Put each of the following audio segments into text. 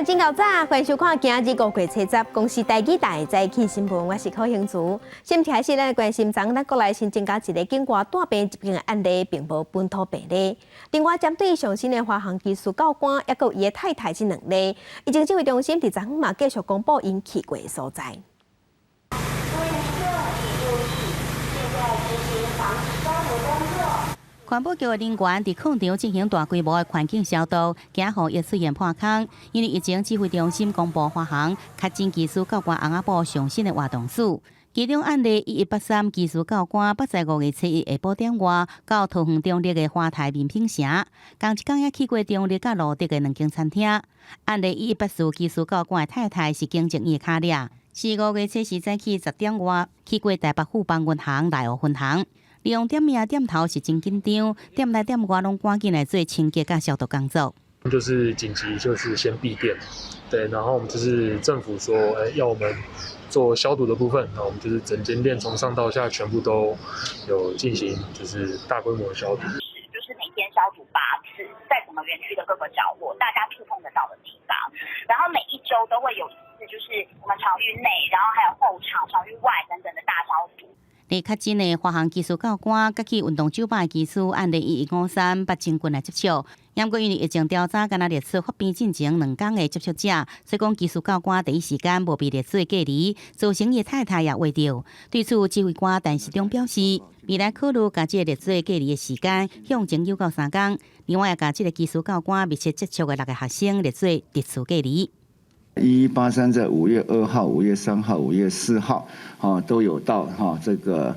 真𠢕早，歡迎收看今日5月初10公視台語台早起新聞，我是柯興竹。先開始，咱來關心昨昏咱國內新增加一個境外帶病入境的案例，並無本土病例。另外，針對上新的華航機師教官，抑閣有伊的太太這兩例，疫情指揮中心佇昨昏嘛繼續公布𪜶去過的所在。各位乘客請注意，現在執行防疫消毒工作。環保局的人員佇礦場進行大規模的環境消毒，驚予疫出現破空。因為疫情指揮中心公布華航確診機師教官翁仔某上新的活動史，其中案例1183機師教官，捌在5月初1下晡點外到桃園中壢的華泰名品城，仝一工也去過中壢佮蘆竹的兩間餐廳。案例1184機師教官的太太是警政院的跤掠，是5月初四早起10點外去過台北富邦銀行內湖分行。利用店面店頭是真緊張，店內店外攏趕緊來做清潔佮消毒工作。就是緊急，就是先閉店，對，然後我們就是政府說，要我們做消毒的部分，那我們就是整間店從上到下全部都有進行，就是大規模的消毒。就是每天消毒8次，在整個園區的各個角落，大家觸碰得到的地方，然後每一周都會有一次，就是我們場域內，然後還有後場、場域外等等的大消毒。佇確診的華航機師教官，佮去運動酒吧的機師案例1153，捌親近來接觸。毋過因為疫情調查，敢若列出發病進前2工的接觸者，所以講機師教官第一時間無被列出隔離，造成伊太太也會著。對此，指揮官陳時中表示，未來考慮共這個列做隔離的時間向前延到3工，另外也共這个機師教官密切接觸的六個學生列做特殊隔離。 1183在5月2號、5月3號、5月4號，哈都有到哈這個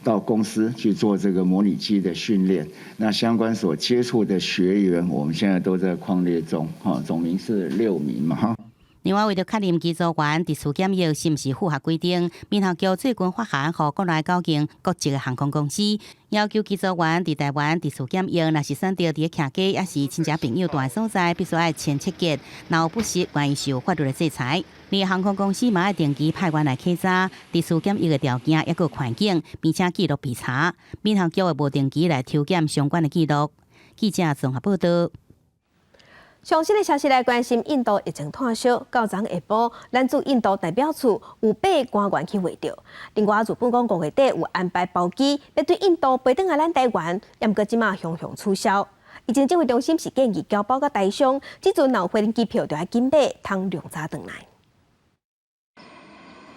到公司去做這個模擬機的訓練。那相關所接觸的學員，我們現在都在匡列中，哈總名是6名嘛，哈。另外，為著確認機組員佇厝檢疫是毋是符合規定，民航局最近發函予國內九間國籍的航空公司，要求機組員佇台灣佇厝檢疫，若是選擇佇客機，抑是親戚朋友蹛的所在，必須愛簽切結，若有不實，願意受法律的制裁。而航空公司嘛愛定期派員來檢查佇厝檢疫的條件，抑閣環境，並且記錄備查。民航局會無定期來抽檢相關的記錄。記者綜合報道。上新的消息來關心，印度疫情湠燒，到昨下晡，咱駐印度代表處有八个官員去會著。另外，日本講5月底有安排包機，欲對印度飛轉來咱台灣，毋過這馬雄雄取消。疫情指揮中心是建議僑胞佮台商，這陣若有飛機票，就愛緊買，通量早轉來。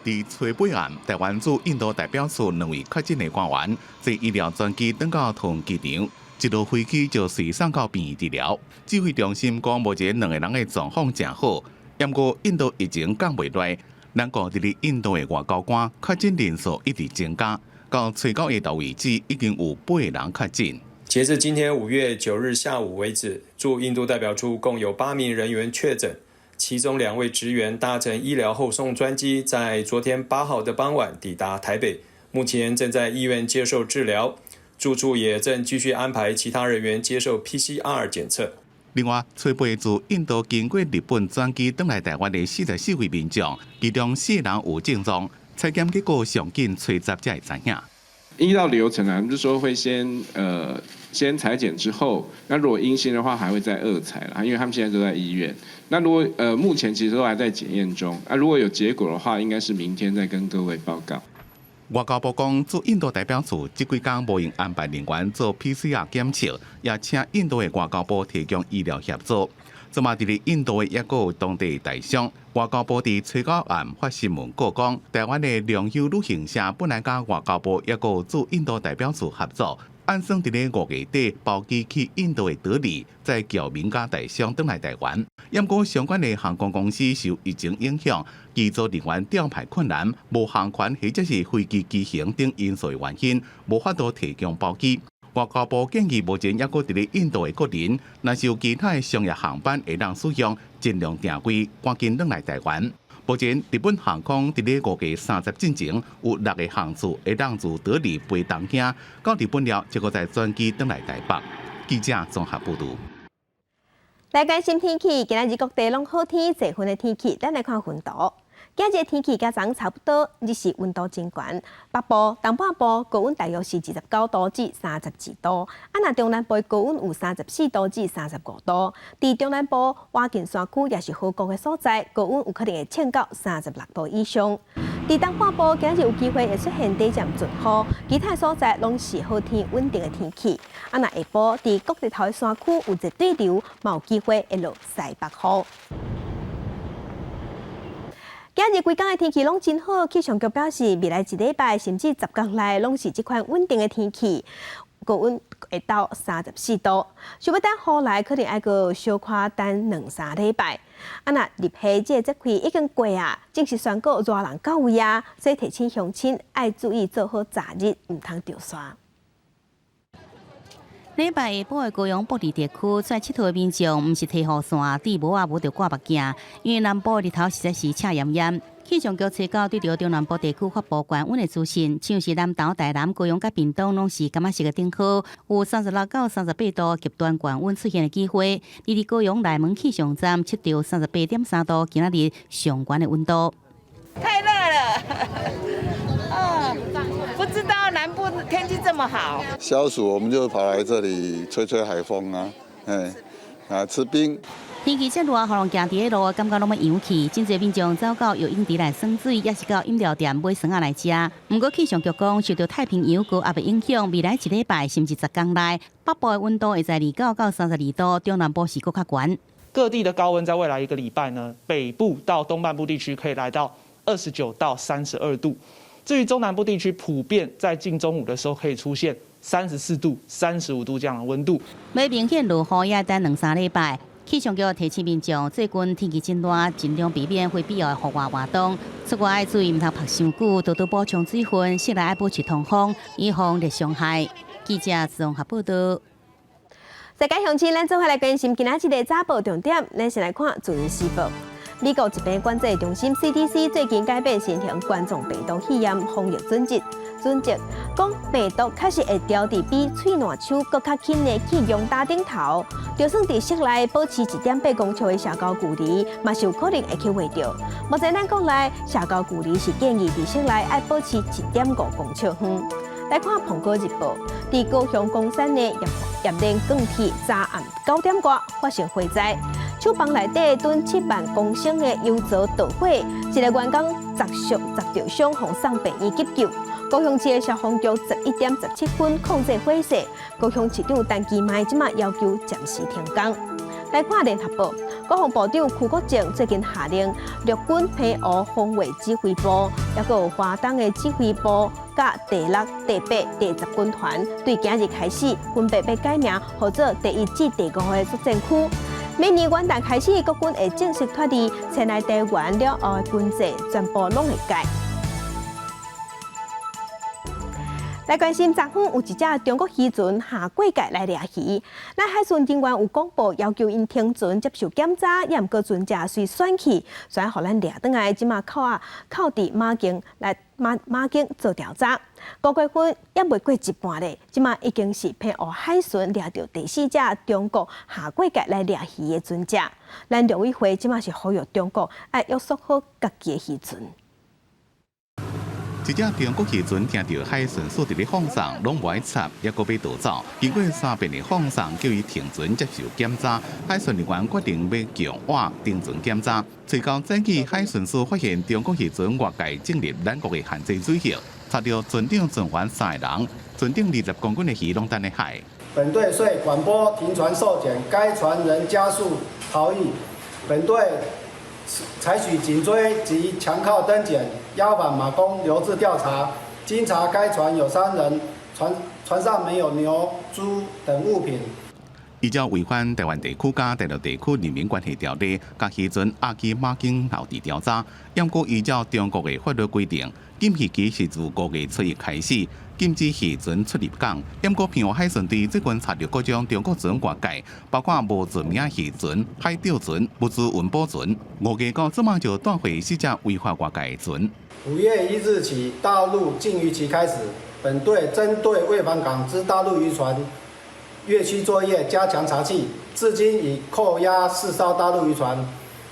佇初八暗，台灣駐印度代表處兩位確診的官員坐醫療專機轉到桃園機場。一落飛機就隨送到病院治療。指揮中心講，目前兩個人的狀況誠好。毋過印度疫情降袂落，咱國佇咧印度的外交官確診人數一直增加，到初九下晝為止，已經有八個人確診。截至今天5月9日下午為止，駐印度代表處共有8名人員確診，其中兩位職員搭乘醫療後送專機，在昨天8號的傍晚抵達台北，目前正在醫院接受治療。駐處也正繼續安排其他人員接受 PCR 檢測。另外，初八自印度經過日本轉機轉來台灣的44位民眾，其中四人有症狀，採檢結果上緊初十才會知影。依照流程啊，就是說會先採檢之後，那如果陰性的話，還會再二採啦，因為他們現在都在醫院。那如果目前其實都還在檢驗中，啊如果有結果的話，應該是明天再跟各位報告。外交部講，駐印度代表處這幾工無閒安排人員做 PCR 檢測，也請印度的外交部提供醫療協助。這馬佇咧印度的抑閣有當地台商，外交部佇初九暗發新聞稿講，台灣的良友旅行社本來佮外交部抑閣駐印度代表處合作，按算佇咧5月底包機去印度的德里，載僑民佮台商轉來台灣。毋過相關的航空公司受疫情影響，機組人員調派困難，無航權或者是飛機機型等因素的原因，無法度提供包機。外交部建議，目前抑閣佇咧印度的國人，若是有其他的商業航班會當使用，盡量訂位，趕緊轉來台灣。目前，日本航空佇咧5月30進前有六個航次會當自德里飛東京到日本了，才閣再轉機轉來台北。記者綜合報導。來關心天氣，今仔日各地攏好天，濟雲的天氣，咱來看雲圖。今日天氣佮昨差不多，日時溫度真懸。北部、東半部高溫大約是29度至32度，啊，若中南部高溫有34度至35度。佇中南部倚近山區抑是河谷的所在，高溫有可能會衝到36度以上。佇東半部今日有機會會出現短暫陣雨，其他所在攏是好天穩定的天氣。啊，若下晡佇國日頭的山區有熱對流，嘛有機會會落西北雨。今日規工的天氣攏真好，氣象局表示，未來一禮拜甚至10工內攏是這款穩定的天氣，高溫會到34度。想欲等雨來，可能愛閣小可等兩三禮拜。啊，若立夏這個節氣已經過啊，正式宣告熱人到位啊，所以提醒鄉親愛注意做好閘熱，毋通著沙。禮拜下晡的高雄埔里地區出來𨑨迌的民眾，毋是提雨傘、戴帽仔，無就掛目鏡，因為南部日頭實在是赤炎炎。氣象局初九對著中南部地區發布懸溫的資訊，像是南投、台南、高雄佮屏東，攏是柑仔色的燈號，有36到38度極端懸溫出現的機會。而佇高雄內門氣象站測著38.3度，今仔日上懸的溫度。太熱了，啊，不知道南部天氣這麼好。消暑，我們就跑來這裡吹吹海風啊，哎，啊，吃冰。天氣這熱，予人行佇咧路，感覺攏欲揚去。真濟民眾走到游泳池來耍水，抑是到飲料店買酸仔來食。毋過氣象局講，受著太平洋高壓的影響，未來一禮拜甚至10工內，北部的溫度會在29到32度，中南部是閣較懸。各地的高溫在未來一個禮拜呢，北部到東半部地區可以來到29到32度。至於中南部地區，普遍在近中午的時候可以出現34度、35度這樣的溫度。欲明顯落雨也等兩三禮拜。氣象局提醒民眾，最近天氣真熱，盡量避免非必要的戶外活動。出外愛注意，毋通曝傷久，多多補充水分，室內愛保持通風，以防熱傷害。記者綜合報道。世界鄉親，咱做伙來關心今仔日的早報重點。咱先來看《自由時報》。美國疾病管制中心 CDC 最近改變新型冠狀病毒肺炎防疫準則，準則講病毒確實會牢佇比喙瀾手閣較緊的氣溶膠頂頭，就算佇室內保持1.8公尺的社交距離，嘛是有可能會去秽著。目前咱國內社交距離是建議佇室內愛保持1.5公尺遠。來看《蘋果日報》，佇高雄岡山的冶煉鋼鐵昨暗9點外發生火災，廠房內底囤7萬公升的油槽著火，一个員工砸著傷，予送病院急救。高雄市的消防局11點17分控制火勢，高雄市長陳其邁這馬要求暫時停工。來看聯合報，國防部長邱國正最近下令陸軍澎湖防衛指揮部，抑閣有華東的指揮部，佮第六、第八、第十軍團，對今日開始分別欲改名，號做第一至第五个作戰區。明年元旦開始，國軍會正式脫離前來台灣了後的軍制，全部攏會改。來關心，昨昏有一隻中國漁船下過界來掠魚，咱海巡人員有廣播要求𪜶停船接受檢查，也毋過船隻隨選去，所以予咱掠轉來，這馬扣啊扣佇馬經來馬馬經做調查。五月份猶未過一半咧，這馬已經是澎湖海巡掠著第四隻中國下過界來掠魚的船隻。咱陸委會這馬是呼籲中國愛約束好家己的漁船。一隻中國漁船聽著海巡署佇咧放送，攏無愛插，猶閣欲逃走。經過三遍的放送，叫伊停船接受檢查。海巡人員決定欲強挖停船檢查。隨後早起，海巡署發現中國漁船越界進入咱國的限制水域，查著船長、船員三个人，船頂20公斤的魚攏擲佇海。本隊遂廣播停船受檢，該船仍加速逃逸。本隊採取緊追及強銬登檢，押返馬公留置調查。經查該船有三人，船上沒有牛、豬等物品。依照違反台灣地區佮大陸地區人民關係條例，共漁船押去馬經留置調查。毋過依照中國的法律規定，禁漁期是自五月初一開始，禁止漁船出入港。毋過澎湖海巡隊最近查著各種中國船越界，包括無注名漁船、海釣船、物資運補船。五月到這馬就斷回四隻違法越界的船。5月1日起，大陸禁漁期開始，本隊針對未返港之大陸漁船越區作業加強查緝，至今已扣押四艘大陸漁船，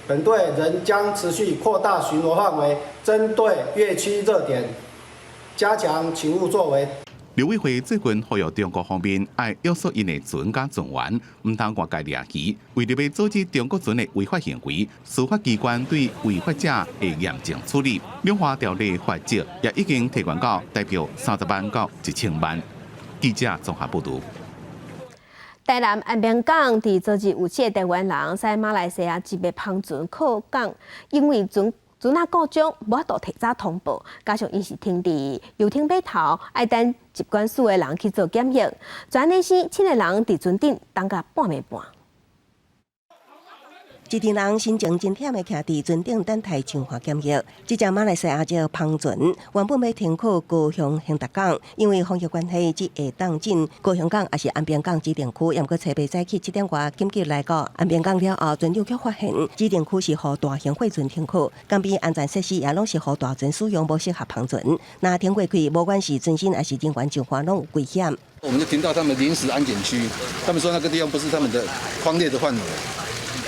本隊仍將持續擴大巡邏範圍，針對越區熱點，加強勤務作為。陸委會最近呼籲中國方面愛約束𪜶的船佮船員，毋通越界掠魚。為著欲阻止中國船的違法行為，司法機關對違法者會嚴正處理。兩岸條例罰則也已經提懸到台幣30萬到1000萬。記者綜合報導。台南安平港佇昨日有七个台灣人駛馬來西亞籍的帆船靠港，因為船船仔故障，無法度提早通報，加上𪜶是停佇遊艇碼頭，愛等疾管署的人去做檢疫。就按呢時，七个人佇船頂等甲半暝半。一群人神情真忝的徛佇船頂等待強化檢疫。這隻馬來西亞籍帆船原本欲停靠高雄興達港，因為防疫關係，只會當進高雄港抑是安平港指定區。毋過初八早起7點外緊急來到安平港了後，船長卻發現指定區是予大型貨船停靠，港邊安全設施也攏是予大船使用，無適合帆船。若停過去，無管是船身抑是人員上岸攏有危險。我們就停到他們臨時安檢區，他們說那個地方不是他們的匡列的範圍。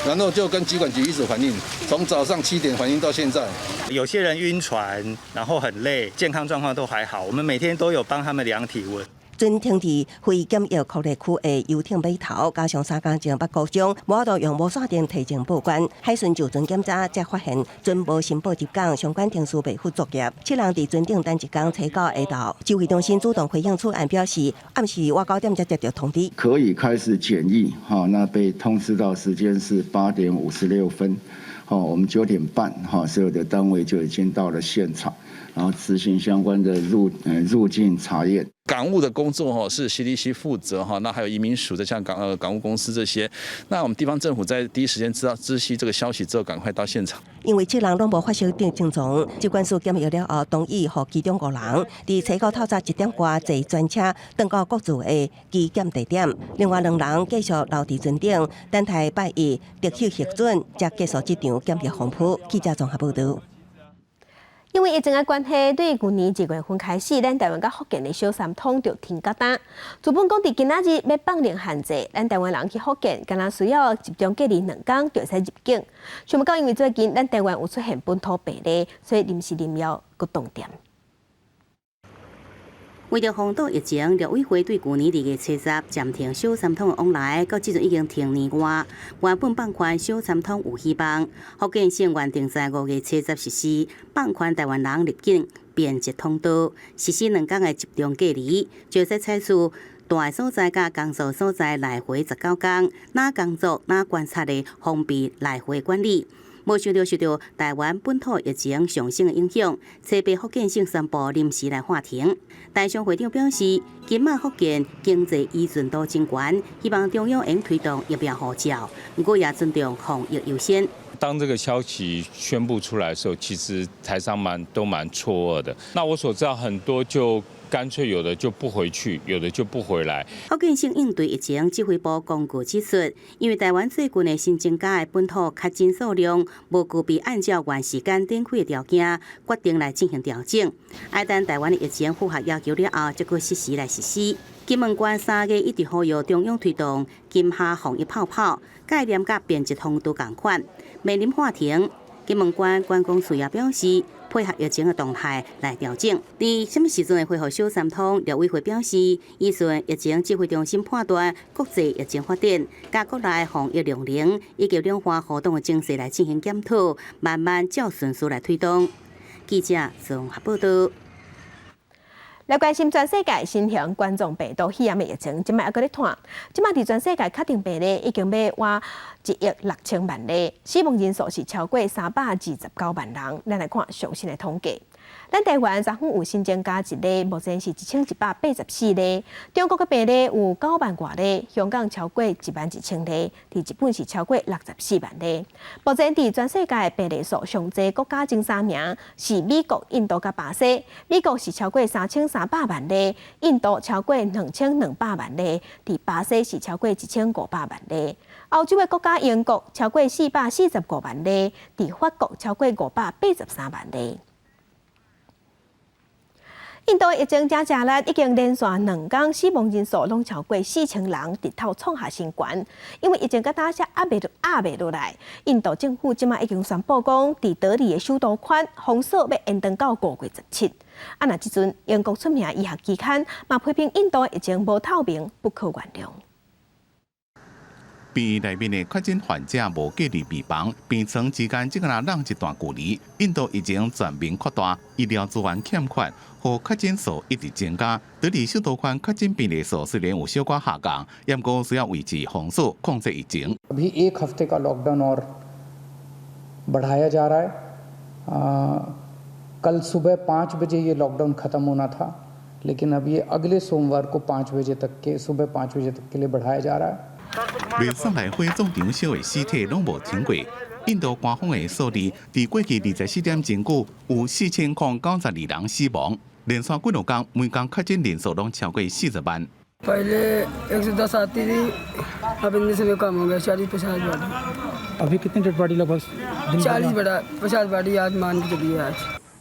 然後就跟疾管局一直反映，從早上7點反映到現在。有些人暈船，然後很累，健康狀況都還好。我們每天都有幫他們量體溫。船停佇非檢疫隔離區的遊艇碼頭，加上三工前捌故障，無法度用無線電提前報關。海巡就船檢查，才發現船無申報入港，相關程序袂符作業。七人佇船頂等一工，初九下晝，指揮中心主動回應此案，表示暗時外九點才接到通知，可以開始檢疫。哈，那被通知到時間是8點56分。好，我們9點半，哈，所有的單位就已經到了現場，然後執行相關的入境查驗。港務的工作哈是 CDC 負責哈，那還有移民署的像港務公司這些，那我們地方政府在第一時間知道知悉這個消息之後，趕快到現場。因為七人攏無發生症狀，疾管署檢疫了後，同意予其中五人佇初九透早1點外坐專車轉到各自的機檢地點，另外兩人繼續留佇船頂等待拜一特許核准，才結束這場檢疫風波。記者綜合報導。因為疫情的關係，對舊年2月份開始，咱台灣佮福建的小三通就停到今。日本講佇今仔日欲放零限制，咱台灣人去福建，敢若需要集中隔離2工就會使入境。想欲到因為最近咱台灣有出現本土病例，所以臨時臨要閣動點。為著防堵疫情，陸委會對舊年2月70暫停小三通的往來，到這陣已經停年外。原本放寬小三通有希望，福建省原定在5月70實施放寬台灣人入境便捷通道，實施2工的集中隔離，就會使採取蹛的所在佮工作所在來回19工，哪工作哪觀察的封閉來回管理。無想著受著台灣本土疫情上升的影響，初八福建省宣布臨時來喊停。台商會長表示，今仔福建經濟依存度真懸，希望中央會推動疫苗護照，毋過也尊重防疫優先。當這個消息宣布出來的時候，其實台商都蠻錯愕的。那我所知道很多就乾脆有的就不回去，有的就不回來。福建省應對疫情指揮部公告指出，因為台灣最近的新增加的本土確診數量無具備按照原時間展開的條件，決定來進行調整。愛等台灣的疫情符合要求了後，才閣適時來實施。金門縣3月一直呼籲中央推動金廈防疫泡泡，概念佮便捷通道仝款，面臨喊停。金門縣觀光處也表示，配合疫情的動態來調整。佇啥物時陣會恢復小三通？陸委會表示，依順疫情指揮中心判斷國際疫情發展，佮國內防疫量能以及兩岸互動的情勢來進行檢討，慢慢照順序來推動。記者綜合報導。來關心全世界新型冠狀病毒肺炎的疫情，這擺猶閣咧湠。這擺佇全世界確定病例已經欲倚1億6千萬例，死亡人數是超過329萬人。咱來看上新的統計。咱台灣昨昏有新增加一例，目前是1184例。中國的病例有9萬外例，香港超過1萬1千例，佇日本是超過64萬例。目前佇全世界病例數上濟國家前三名是美國、印度佮巴西。美國是超過3300萬例，印度超過2200萬例，佇巴西是超過1500萬例。歐洲的國家英國超過445萬例，佇法國超過583萬例。印度疫情誠食力，已經連續兩工死亡人數攏超過4000人，直頭創下新懸。因為疫情閣焦才壓袂壓袂落來，印度政府這馬已經宣布講，佇德里的首都圈封鎖欲延長到5月17。啊，若這陣英國出名醫學期刊嘛批評印度疫情無透明，不可原諒。病院內面的確診患者無隔離病房，病床之間只敢若讓一段距離。印度疫情全面擴大，醫療資源欠缺，予確診數一直增加。德里首都圈確診病例數雖然有小可下降，毋過需要維持封鎖控制疫情。 अभी एक हफ्ते का लॉकडाउन और बढ़ाया जा रहा है। कल सुबह 5 बजे ये लॉकडाउन ख़त्म होना था, लेकिन अब ये अगले सोमवार को 5 बजे तक के सुबह 5 बजे तक के लिए बढ़ाया जा रहा है。袂送來火葬場燒的屍體攏無停過。印度官方的數字，佇過去24點鐘久有4092人死亡，連續幾落工，每工確診人數攏超過40萬。 पहले 110 आती थी, अब इनमें से भी कम हो गया, 40-50 बॉडी। अभी कितनी डेड बॉडी लगभग? 40 बड़ा 50 बॉडी आज मान के चलिए आज。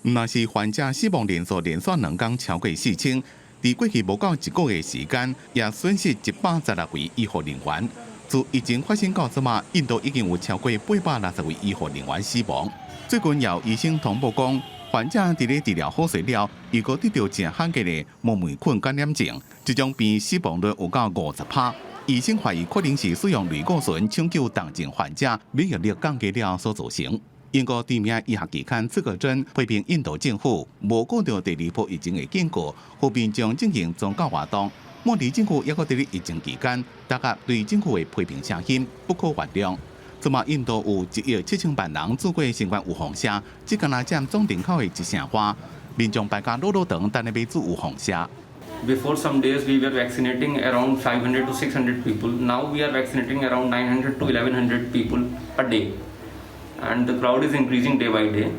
毋但是患者死亡人數連續兩工超過四千，佇過去無夠一個月時間，也損失116位醫護人員。自疫情發生到這馬，印度已經有超過860位醫護人員死亡。最近有醫生通報講，患者佇咧治療好勢了，又閣得著誠罕見的毛霉菌感染症，這種病死亡率有到50%。醫生懷疑可能是使用類固醇搶救重症患者免疫力降低了所造成。英國著名醫學期刊《刺客針》批評印度政府無顧著第二波疫情的警告，予民眾進行宗教活動。莫迪政府猶閣佇咧疫情期間，打壓對政府的批評聲音，不可原諒。這馬印度有1億7000萬人注過新冠預防射，只敢若佔總人口的一成外，民眾排甲老老長，等咧欲注預防射。 Before some days we were vaccinating around 500 to 600 people. Now we are vaccinating around 900 to 1100 people a day. And the crowd is increasing day by day.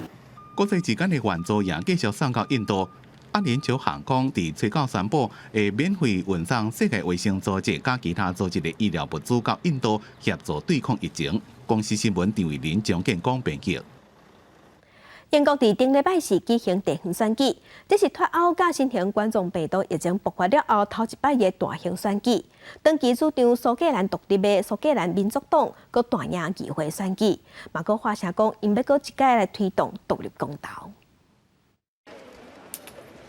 國際之間的援助也繼續送到印度。阿聯酋航空佇初九宣布會免費運送世界衛生組織佮其他組織的醫療物資到印度協助對抗疫情。公視新聞張慧玲、張建光編輯。英國佇頂禮拜四舉行地方選舉，這是脫歐佮新型冠狀病毒疫情爆發了後頭一擺的大型選舉。長期主張蘇格蘭獨立的蘇格蘭民族黨閣大贏議會選舉，嘛閣發聲講，𪜶欲閣一擺來推動獨立公投。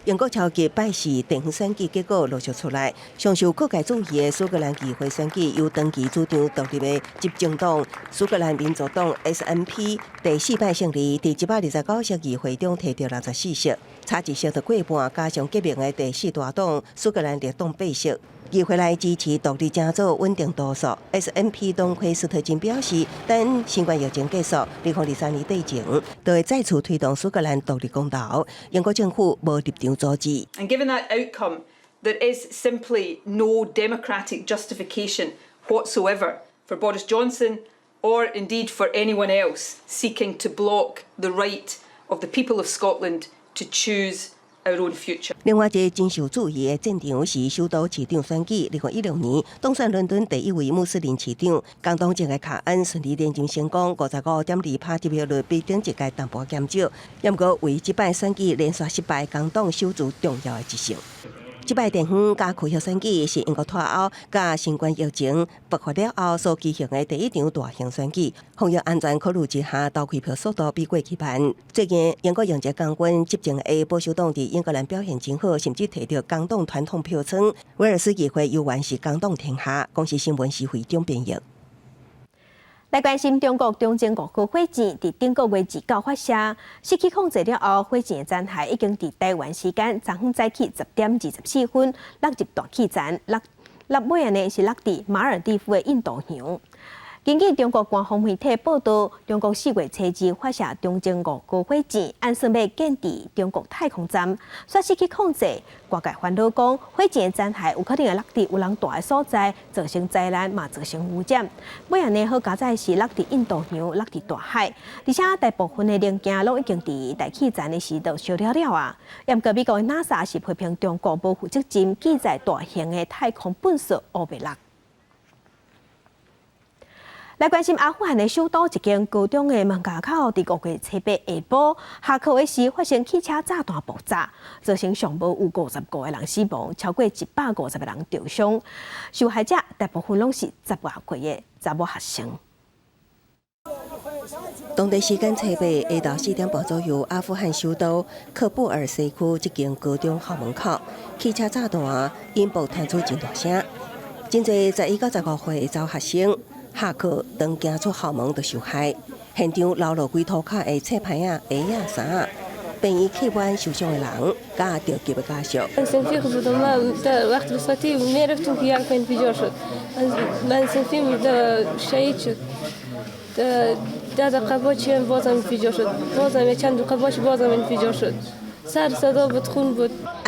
英國超級拜四地方選舉結果陸續出來，上受各界注意的蘇格蘭議會選舉，由長期主張獨立的執政黨蘇格蘭民族黨 SNP 第四擺勝利，佇129席議會中提著64席，差一席就過半，加上革命的第四大黨蘇格蘭綠黨八席。議會內支持獨立成做穩定多數。SNP 黨魁斯特金表示，等新冠疫情結束，2023年底前，就會再次推動蘇格蘭獨立公投。英國政府無立場阻止。 And given that outcome, there is simply no democratic justification whatsoever for Boris Johnson or indeed for anyone else seeking to block the right of the people of Scotland to choose our own future. 另外一個真受注意的戰場是首都市長選舉。2016年當選倫敦第一位穆斯林市長，工黨籍的卡恩順利連任成功，55.2%得票率比頂一屆淡薄減少。毋過為這擺選舉連續失敗，工黨守住重要的一席。這擺地方佮區域選舉是英國脫歐佮新冠疫情爆發了後所舉行的第一場大型選舉。防疫安全考慮之下，投開票速度比過去慢。最近英國迎接將軍執政的保守黨佇英格蘭表現真好，甚至提著工黨傳統票倉。威爾斯議會猶原是工黨天下。公視新聞是會長編譯。來關心中國長征五號火箭佇頂個月29發射，失去控制了後，火箭的殘骸已經佇台灣時間昨昏早起10點24分落入大氣層，落落尾仔呢是落佇馬爾地夫的印度洋。根據中國官方媒體報道，中國4月初二發射長征五號火箭，按算欲建置中國太空站，煞失去控制。外界煩惱講，火箭的殘骸有可能會落佇有人蹛的所在，造成災難，嘛造成污染。尾仔呢，好佳哉是落佇印度洋，落佇大海，而且大部分的零件攏已經佇大氣層的時就燒了了啊。毋過美國的 NASA 是批評中國無負責任，記載大型的太空糞埽烏白落。來關心阿富汗的首都一間高中的門閘口，佇5月初8下晡下課的時發生汽車炸彈爆炸，造成上無有55個人死亡，超過150個人著傷。受害者大部分攏是十外歲的查某學生。當地時間初八下晝4點半左右，阿富汗首都喀布爾西區一間高中校門口，汽車炸彈引爆，彈出真大聲。真濟11到15歲的查某學生下課當行出校門就受害，現場流落規塗跤的冊牌仔、鞋仔、衫仔，病院客滿受傷的人，佮著急的家屬。安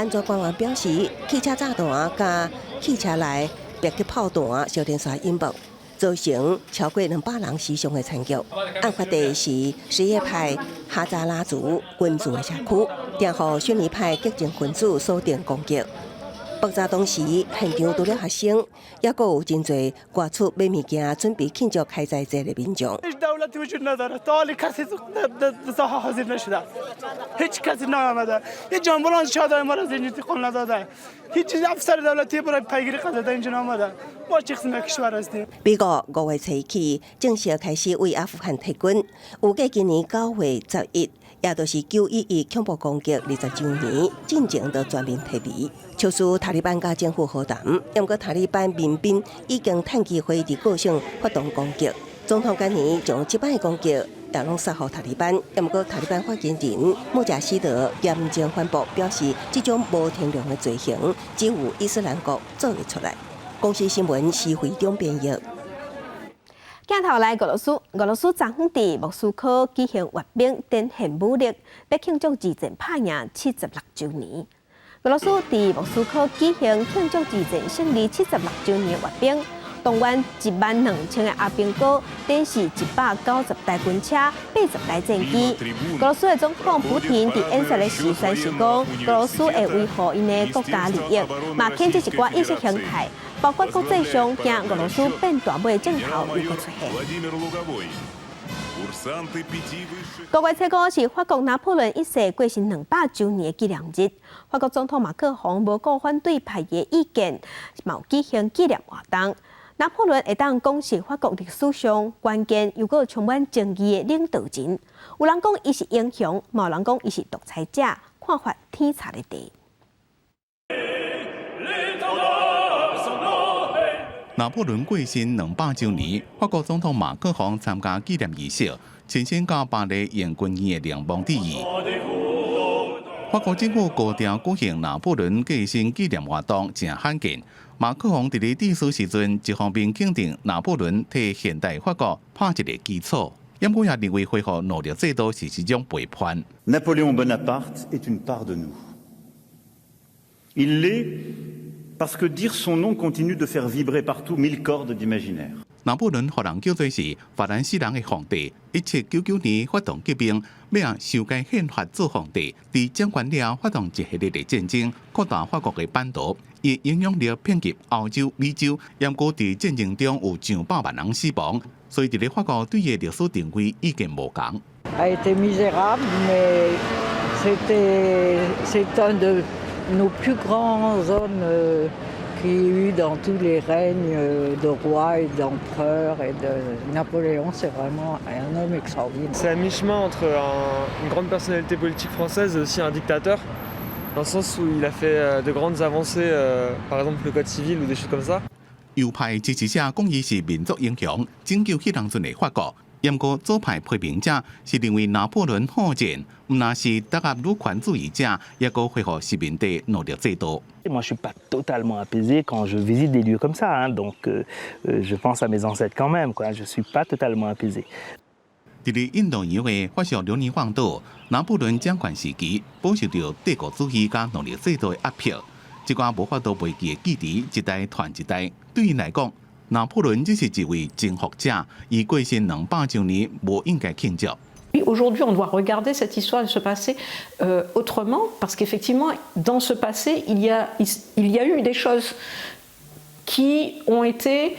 全官員表示，汽車炸彈佮汽車內迫擊炮彈相連紲引爆，造成超過200人死傷的慘劇。案發地是什葉派哈扎拉族群住的社區，定予遜尼派激進分子鎖定攻擊。爆炸當時，現場除了學生，猶閣有真濟外出買物件、準備慶祝開齋節的民眾。美國5月初起正式開始對阿富汗撤軍，預計今年9月11，也就是9·11恐怖攻擊20週年，進前就全面撤離。促使塔利班佮政府和談，毋過塔利班民兵已經趁機會佇各省發動攻擊。總統今年將這擺攻擊也攏殺予塔利班，毋過塔利班發言人穆賈希德嚴正反駁，表示這種無天良的罪行只有伊斯蘭國做會出來。公視新聞施惠中編譯。鏡頭來俄羅斯，俄羅斯昨昏佇莫斯科舉行閱兵，展現武力，欲慶祝二戰拍贏76週年。俄羅斯佇莫斯科舉行慶祝二戰勝利76週年閱兵，動員1萬2千个阿兵哥，展示190台軍車、80台戰機。俄羅斯的總統普廷佇演說的時宣示講，俄羅斯會維護𪜶的國家利益，嘛譴責一寡意識形態，包括國際上驚俄羅斯變大尾的症頭又閣出現。5月初5是法國拿破崙一世過身200週年的紀念日。法國總統馬克宏無顧反對派的意見，嘛有舉行紀念活動。拿破崙會當講是法國歷史上關鍵又閣充滿爭議的領導人。有人講伊是英雄，嘛有人講伊是獨裁者，看法天差地別。拿破崙過身200週年，法國總統馬克宏參加紀念儀式，親身到巴黎榮軍院的陵墓致意。法國政府高調舉行拿破崙過身紀念活動，誠罕見。馬克宏佇咧致辭時陣，一方面肯定拿破崙替現代法國拍一個基礎，毋過也認為恢復奴隸制度是一種背叛。 Napoléon Bonaparte est une part de nous. Il l'est parce que dire son nom continue de faire vibrer partout mille cordes d'imaginaire. 拿破崙予人叫做是法蘭西人的皇帝。1799年發動革命，欲修改憲法做皇帝。佇掌權了發動一系列的戰爭，擴大法國的版圖。伊影響力遍及歐洲、美洲，毋過佇戰爭中有上百萬人死亡，所以佇咧法國對伊的歷史定位意見無仝。 A été misérable, mais c'est un de nos plus grands hommes qu'il y ait eu dans tous les règnes de rois et d'empereurs et de Napoléon, c'est vraiment un homme extraordinaire. C'est à mi-chemin entre une grande personnalité politique française et aussi un dictateur, dans le sens où il a fait de grandes avancées, par exemple le code civil ou des choses comme ça. 右派支持者講伊是民族英雄，拯救彼當陣的法國。毋過左派批評者是認為拿破崙好戰，毋但是打壓女權主義者，抑閣恢復殖民地奴隸制度。 Moi, je suis pas totalement apaisé quand je visite des lieux comme ça, hein, donc je pense à mes ancêtres quand même, quoi. Je suis pas totalement apaisé. 佇咧印度洋的法屬留尼旺島，拿破崙掌權時期，飽受著帝國主義佮奴隸制度的壓迫，這寡無法度袂記的記憶，一代傳一代。對𪜶來講，拿破崙只是一位征服者，伊過身200週年，無應該慶祝。 Aujourd'hui, on doit regarder cette histoire de ce passé autrement, parce qu'effectivement, dans ce passé, il y a eu des choses qui ont été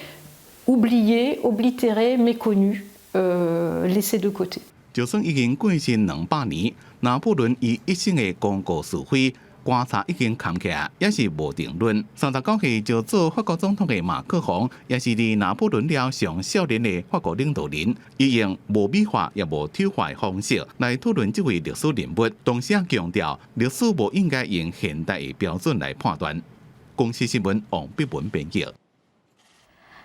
Oublié, oblitéré, méconnu, laissé de côté. 就算已經過身200年，拿破崙伊一生的功過是非，觀察已經崁起來，也是無定論。39歲就做法國總統的馬克宏，也是佇拿破崙了上少年的法國領導人，伊用無美化也無醜化的方式來討論這位歷史人物，同時也強調歷史無應該用現代的標準來判斷。公視新聞王碧文編譯。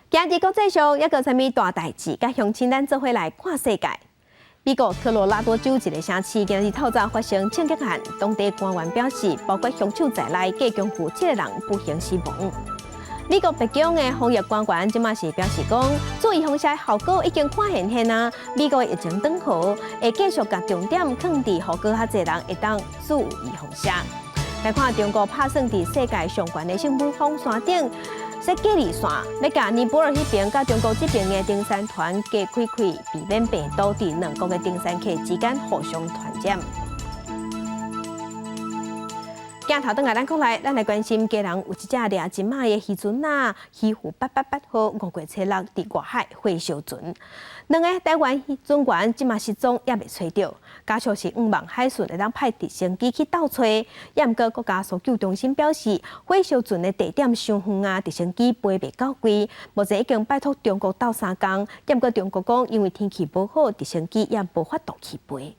今日國際上猶閣有啥物大代誌，佮鄉親咱做伙來看世界。美國科羅拉多州一个城市今日透早發生槍擊案，當地官員表示，包括兇手在內，計共有七个人不幸死亡。美國白宮的防疫官員這馬是表示講，注預防射效果已經看現現啊。美國疫情轉好，會繼續共重點放佇予閣較濟人會當注預防射。來看中國拍算佇世界上懸的聖母峰山頂設隔離線，欲共尼泊爾彼爿佮中國這爿的登山團隔開開，避免病毒佇兩國的登山客之間互相傳染。鏡頭轉來咱國內，咱來關心基隆有一隻掠金仔的漁船仔，漁護888號5月初六佇外海火燒船，兩个台灣船員這馬失蹤猶未揣著，家屬是向望海巡會當派直升機去鬥揣。也毋過國家搜救中心表示，火燒船的地點傷遠啊，直升機飛袂到位，目前已經拜託中國鬥相共，也毋過中國講因為天氣無好，直升機也無法度起飛。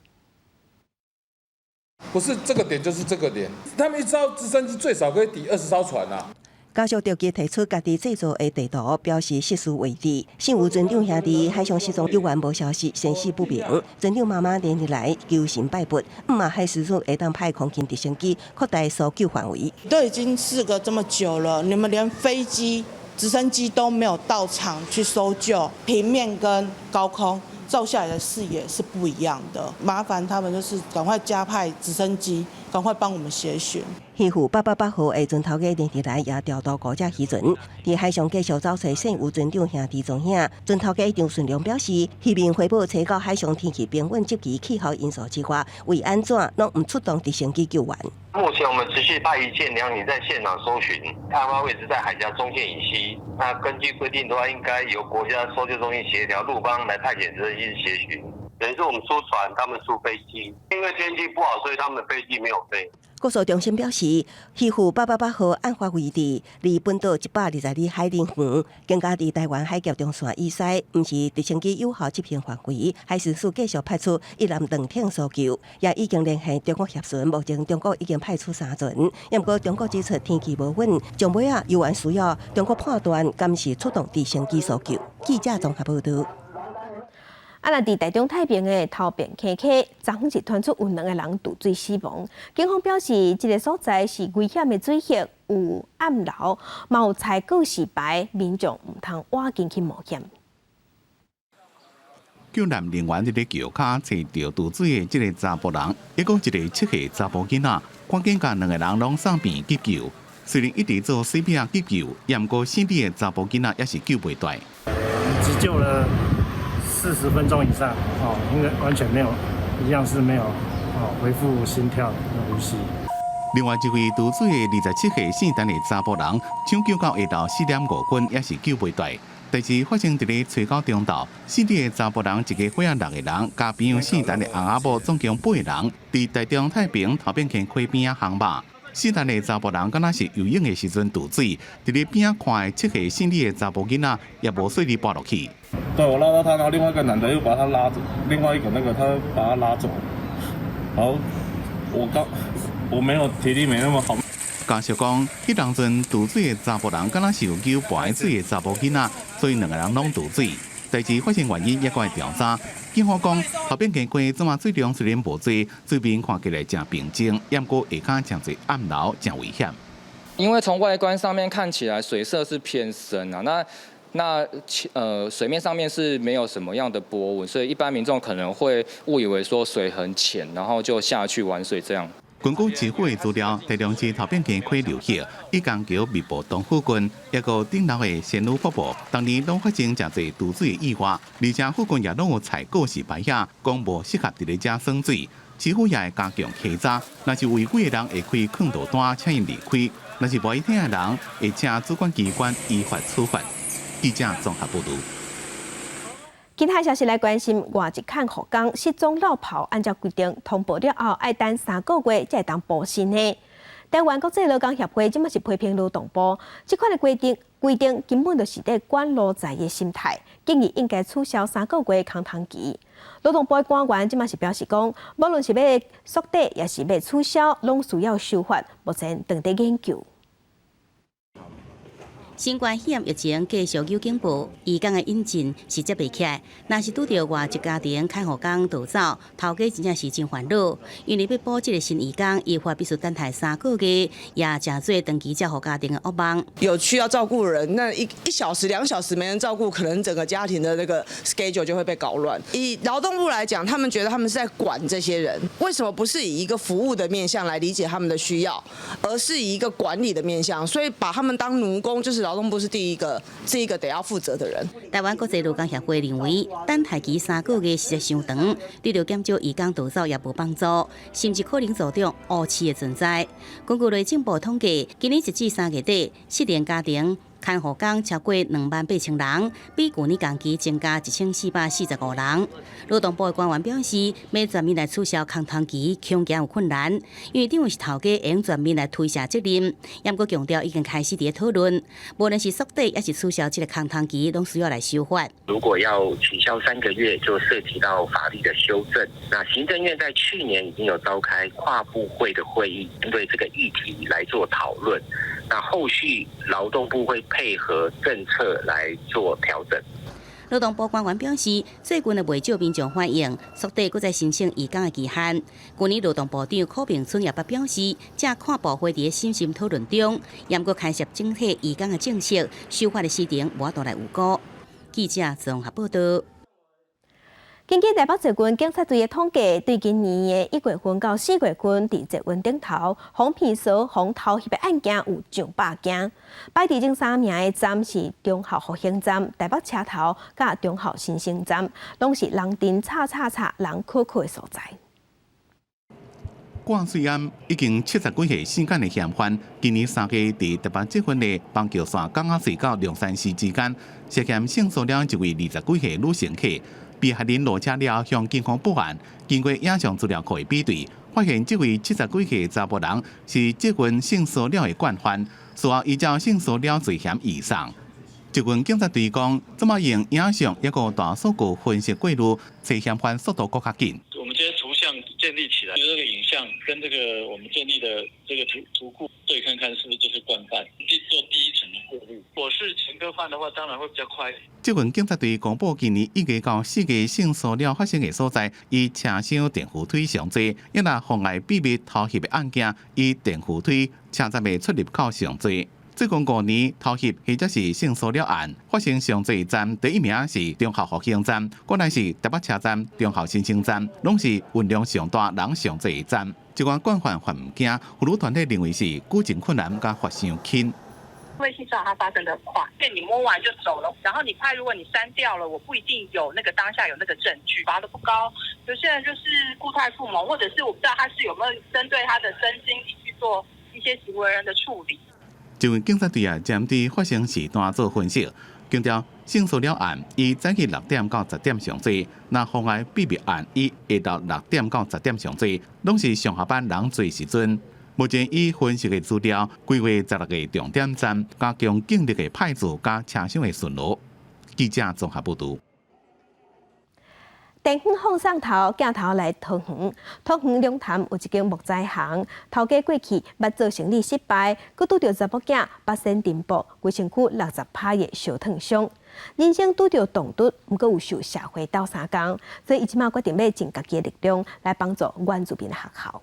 不是這個點就是這個點，他們一艘直升機最少可以抵20艘船啊。家屬著急提出家己製作的地圖，標示失事位置。姓吳船長兄弟海上失蹤猶原無消息，生死不明。船長媽媽連日來求神拜佛，向望海巡署會當派空勤直升機擴大搜救範圍。都已經事隔這麼久了，你們連飛機、直升機都沒有到場去搜救，平面跟高空照下來的視野是不一樣的。麻煩他們就是趕快加派直升機，趕快幫我們協尋。漁護888號的船頭家連日來也調度五隻漁船，佇海上繼續找揣姓吳船長兄弟蹤影。船頭家張順良表示，漁民回報揣到海上天氣平穩及其氣候因素之外，為按怎攏毋出動直升機救援。目前我們持續派一艦兩艇在現場搜尋，案發位置在海峽中線以西。那根據規定的話，應該由國家搜救中心協調陸方來派遣直升機協尋。等於是我們出船，他們出飛機。因為天氣不好，所以他們的飛機沒有飛。國搜中心表示，漁護888號案發位置離本島120里海里遠，更加佇臺灣海峽中線以西，毋是直升機有效執行範圍。海巡署繼續派出一艦兩艇搜救，也已經聯繫中國協巡，目前中國已經派出三船。毋過中國指出天氣無穩，上尾仔猶原需要中國判斷，敢是出動直升機搜救。記者綜合報道。啊！若佇台中太平的頭爿坑溪，昨昏是傳出有兩个人墜水死亡。警方表示，這个所在是危險的水域，有暗流，嘛有採告示牌，民眾毋通倚近去冒險。救難人員佇咧橋跤揣著墜水的這个查埔人，抑閣一个7歲查埔囡仔，趕緊共兩个人攏送病急救。雖然一直做 CPR 急救，也毋過姓李的查埔囡仔也是救袂斷。急救了40分鐘以上，哦，應該完全沒有，一樣是沒有，哦，恢復心跳、呼吸。另外一位墜水的27歲姓陳的查埔人，搶救到下晝4點5分，也是救袂斷。代誌發生佇咧初九中晝，姓李的查埔人一家伙仔六個人，加朋友姓陳的翁仔某，總共八個人，佇台中太平頭爿坑溪邊仔烘肉。姓陳的查埔人敢若是游泳的時陣墜水，佇咧邊仔看的7歲姓李的查埔囡仔也無順利跋落去。對，我拉到他，然後另外一個男的又把他拉走，另外一個那個他把他拉走，然後我剛我沒有體力沒那麼好。家屬講，彼當陣墜水的查埔人敢若是有救跋水的查埔囡仔，所以兩个人攏墜水。代誌發生原因猶閣會調查。警方講，頭爿坑溪這馬水量雖然無濟，水面看起來誠平靜，毋過下跤誠濟暗流，誠危險。因為從外觀上面看起來，水色是偏深啊，那水面上面是沒有什麼樣的波紋，所以一般民眾可能會誤以為說水很淺，然後就下去玩水這樣。根據市府的資料，台中市頭爿坑溪流域，一江橋密布東附近，抑閣頂樓的仙女瀑布，逐年攏發生誠濟墜水的意外，而且附近也攏有採告示牌仔，講無適合佇咧遮耍水。市府也會加強稽查，若是違規的人會開勸導單，請𪜶離開；若是無愛聽的人，會請主管機關依法處罰。記者綜合報導。其他消息來關心，外籍看護工失蹤落跑，按照規定通報了後，愛等三個月才會當報薪的。台灣國際勞工協會這馬是批評勞動部，這款的規定規定根本就是佇管奴才的心態，建議應該取消三個月空窗期。勞動部的官員這馬是表示講，無論是欲縮短，抑是欲取消，攏需要修法，目前正佇研究。新冠肺炎疫情繼續有警報，移工的引進是接袂起來。若是拄著外籍家庭看護工逃走，頭家真正是真煩惱。因為欲補這个新移工，依法必須等待三個月，也誠做長期照護家庭的噩夢。有需要照顧人，那一小時、2小時沒人照顧，可能整個家庭的那個 schedule 就會被搞亂。以勞動部來講，他們覺得他們是在管這些人，為什麼不是以一個服務的面向來理解他們的需要，而是以一個管理的面向？所以把他們當奴工，就是勞動部是第一個，這一個得要負責的人。台灣國際勞工協會認為，等待期三個月實在傷長，對著減少移工逃走也無幫助，甚至可能助長烏市的存在。根據內政部統計，今年一至3月底，失聯家庭看護工超過28,000人，比舊年同期增加1445人。勞動部的官員表示，欲全面來取消空窗期，恐驚有困難，因為等於是頭家會用全面來推卸責任。毋過強調已經開始佇咧討論，無論是縮短抑是取消這个空窗期，攏需要來修法。如果要取消三個月，就涉及到法律的修正。那行政院在去年已經有召開跨部會的會議，針對這個議題來做討論。那後續勞動部會配合政策來做調整。勞動部官員表示，最近的袂少民眾反映，縮短閣再申請移工的期限。去年勞動部長柯炳春也捌表示，這跨部會佇審慎討論中，毋過牽涉整體移工的政策，修法的時程無法度來預估。記者綜合報道。根據台北捷運警察隊的統計，對今年的1月份到4月份，佇捷運頂頭，予騙嫂、予偷翕的案件有上百件。排佇前三名的站是忠孝復興站、台北車頭佮忠孝新生站，攏是人陣吵吵吵、人洘洘的所在。掛水案已經70幾歲性感的嫌犯，今年3月佇台北捷運的板橋線港仔隧到龍山寺之間，涉嫌性騷擾一位20幾歲女乘客。被害人落車了後向警方報案，經過影像資料庫的比對，發現這位70幾歲查埔人是捷運性騷擾的慣犯，事後依照性騷擾罪嫌移送。捷運警察隊講，這馬用影像抑閣大數據分析過濾，揣嫌犯速度閣較緊。我們這些圖像建立起來，就這個影像跟這個我們建立的這個圖圖庫對看看，是不是就是慣犯？做第一層的過濾。我是前科犯的話，當然會比較快。捷運警察隊公布今年1月到4月性騷擾發生的所在，以車廂電扶梯上濟；抑若妨礙秘密偷翕的案件，以電扶梯車站的出入口上濟。最近5年偷翕或者是性騷擾案發生上濟站，第一名是忠孝復興站，過來是台北車站、忠孝新生站，攏是運量上大、人上濟的站。這款慣犯犯毋驚，婦女團體認為是舉證困難佮罰傷輕。因為性騷擾它發生得快，被你摸完就走了，然後你拍，如果你刪掉了，我不一定有那個當下有那個證據，罰得不高。有些人就是故態復萌，或者是我不知道他是有沒有針對他的身心去做一些行為人的處理。這位警察隊啊，針對發生時段做分析，強調性騷擾案以早起6點到10點上濟，若妨礙秘密案以下晝6點到10點上濟，攏是上下班人濟時陣。目前已分析的資料，規劃16個重點站，加強警力的派駐佮車廂的巡邏。記者綜合報導。電線放送頭鏡頭來桃園，桃園龍潭有一間木材行，頭家過去捌做生理失敗，閣拄著查某囝腹仙震爆，規身軀60趴的燒燙傷，人生拄著動盪，毋過有受社會鬥相共，所以伊這馬決定欲盡家己的力量來幫助原住民學校。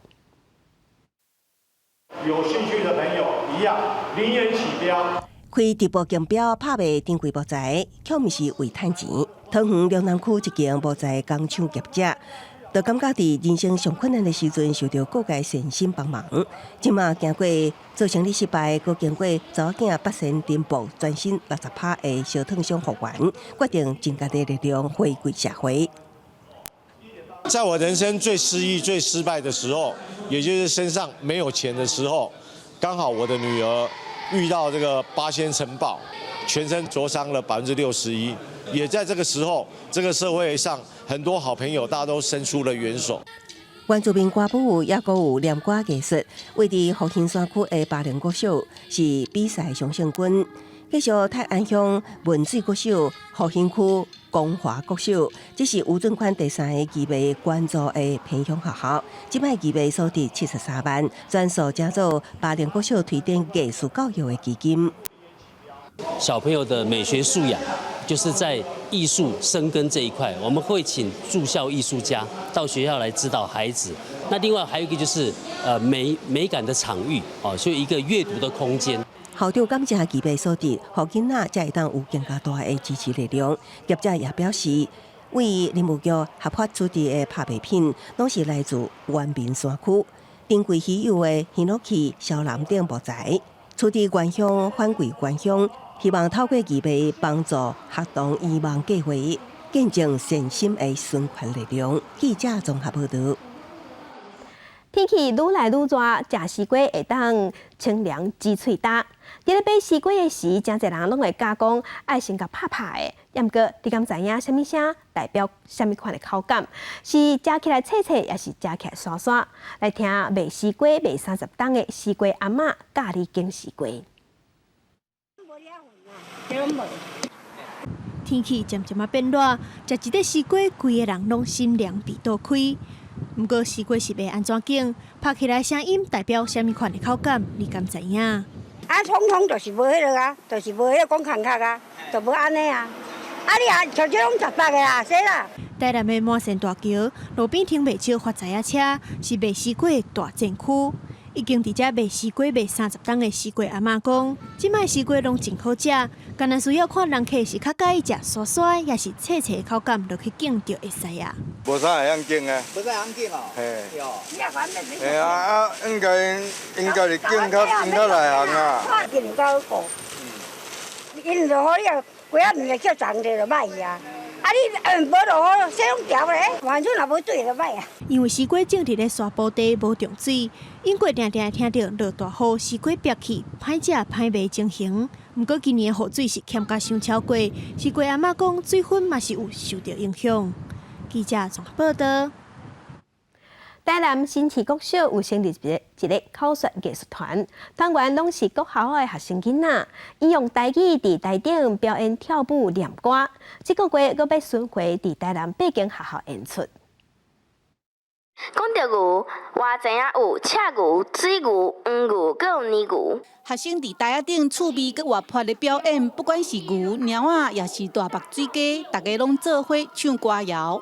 有興趣的朋友，一樣零元起標。開直播競標拍賣珍貴木材，卻毋是為趁錢。桃園龍潭區一間木材工廠業者，就感覺佇人生上困難的時陣，受著各界善心幫忙。這馬經過做生理失敗，閣經過查某囝腹仙震爆，全身60趴的燒燙傷復原，決定盡家己的力量回饋社會。在我人生最失意、最失敗的時候，也就是身上沒有錢的時候，剛好我的女兒遇到這個八仙塵爆，全身灼傷了61%。也在這個時候，這個社會上很多好朋友，大家都伸出了援手。原住民歌舞也閣有念歌藝術，位佇復興山區的巴陵國小是比賽常勝軍。繼續泰安鄉文水國小、復興區光華國小，這是吳俊寬第三个義賣捐助的偏鄉學校。這擺義賣所得73萬，全數捐做巴陵國小推展藝術教育的基金。小朋友的美學素養，就是在藝術生根這一塊，我們會請駐校藝術家到學校來指導孩子。那另外還有一個就是，美感的場域，哦，所以一個閱讀的空間。校長感謝義賣所得，予囡仔才會當有更加大的支持力量。業者也表示，為林務局合法處置的拍賣品，攏是來自原民山區珍貴稀有的ヒノキ、蕭楠等木材，處置原鄉返歸原鄉，希望透過義賣幫助學童圓夢計畫，見證善心的循環力量。記者綜合報導。天氣愈來愈熱，食西瓜會當清涼止喙焦。佇咧買西瓜的時，誠濟人攏會佮講愛先共拍拍的。毋過，你敢知影啥物聲代表啥物款的口感？是食起來脆脆，抑是食起來沙沙？來聽賣西瓜賣30冬的西瓜阿嬤教你揀西瓜。天氣漸漸仔變熱，食一塊西瓜，規个人攏心涼鼻倒開。毋過西瓜是欲按怎揀？拍起來聲音代表啥物款的口感？你敢知影？啊，通通就是無彼落啊，就是無彼個講空殼啊，就無按呢啊。啊，你啊，像這攏十八个啦，說啦。台南的滿山大橋路邊停袂少發財仔車，是賣西瓜的大戰區。已經佇遮賣西瓜賣30冬的西瓜阿嬤講，這擺西瓜攏真好食，干焦需要看人客是較佮意食沙沙，抑是脆脆的口感，落去揀就會使啊。無啥會曉揀啊。無啥會曉揀哦。嘿。對。嘿啊啊，應該是揀較內行啊。揀較好顧。𪜶落雨你啊，瓜仔毋會叫重者就歹去啊。啊你無落雨，水攏潮咧，反正若無水就歹啊。因為西瓜種佇咧沙坡地無種水，永過定定會聽著落大雨，西瓜煏去，歹食歹賣情形。毋過今年雨水是欠甲傷超過，西瓜阿嬤講水分嘛是有受著影響。記者綜合報導。台南新市國小有成立一個口說藝術團，團員攏是國校的學生囡仔，𪜶用台語佇台頂表演跳舞、念歌。這個月閣欲巡迴佇台南八間學校演出。講著牛，我知影有赤牛、水牛、黃牛，閣有奶牛。學生佇台仔頂趣味閣活潑的表演，不管是牛、貓仔，抑是大目水雞，大家攏做伙唱歌謠。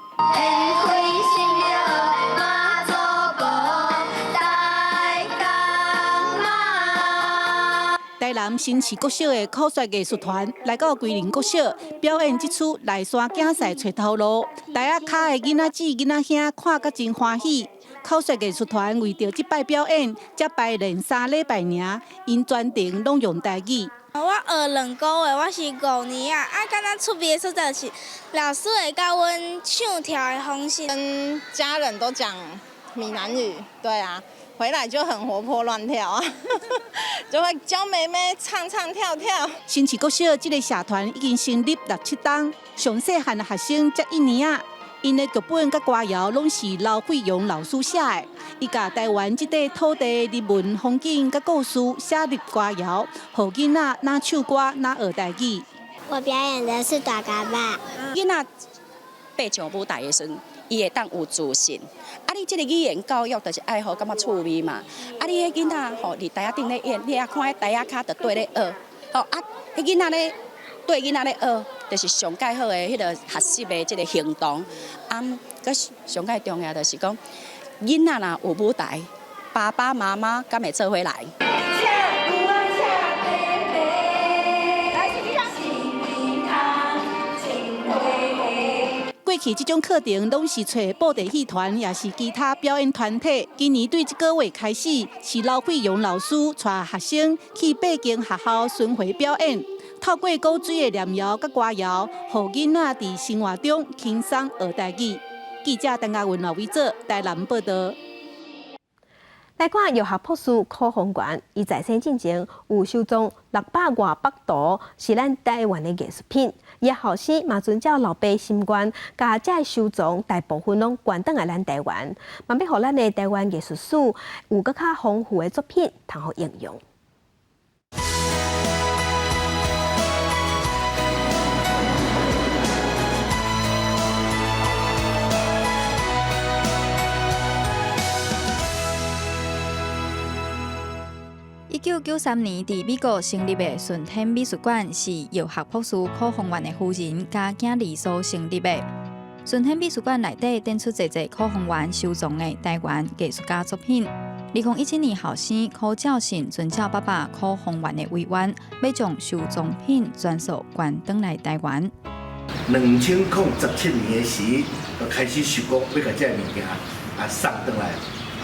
台南新市國小的口說藝術團來到龜苓國小表演這齣內山競賽揣頭路，台仔跤的囡仔姊、囡仔兄看甲真歡喜。口說藝術團為著這擺表演，才排練3禮拜爾，𪜶全程攏用台語。我學2個月，我是5年啊，啊，感覺趣味的所在是老師會教阮唱跳的方式，跟家人都講閩南語，對啊。回來就很活潑亂跳啊，就會教妹妹唱唱跳跳。新市國小這個社團已經成立六七冬，上細漢的學生才一年仔，𪜶的劇本佮歌謠攏是劉惠陽老師寫的，伊共台灣這塊土地人文風景佮故事寫入歌謠，予囡仔若唱歌若學台語。我表演的是大嘎巴。囡仔爬上舞台的時陣，伊會當有自信。啊，你這个語言教育就是愛予感覺趣味嘛。啊，你彼囡仔吼，佇台仔頂咧演，你也看彼台仔跤就綴咧學。吼啊，彼囡仔咧綴囡仔咧學，就是上蓋好的彼个學習的這个行動。啊，閣上蓋重要就是講，囡仔若有舞台，爸爸媽媽敢會做伙來。過去這種課程攏是揣布袋戲團，抑是其他表演團體。今年對這個月開始，是劉惠陽老師帶學生去八間學校巡迴表演，透過古錐的念謠佮歌謠，予囡仔佇生活中輕鬆學台語。記者陳嘉雲、劉偉哲台南報導。來看藥學博士柯宏元，伊在生進前有收藏六百外幅圖，是咱台灣的藝術品。伊後生嘛遵照老爸心願，共這个收藏大部分攏捐轉來咱台灣，嘛欲予咱的台灣藝術史有閣較豐富的作品通予應用。1993年，佇美國成立的順天美術館是藥學博士柯宏元的夫人佮囝兒所成立的。順天美術館內底展出濟濟柯宏元收藏的台灣藝術家作品。2017年，後生柯照信遵照爸爸柯宏元的遺願，欲將收藏品全數捐轉來台灣。 2017年的時，就開始想講欲共這个物件啊送轉來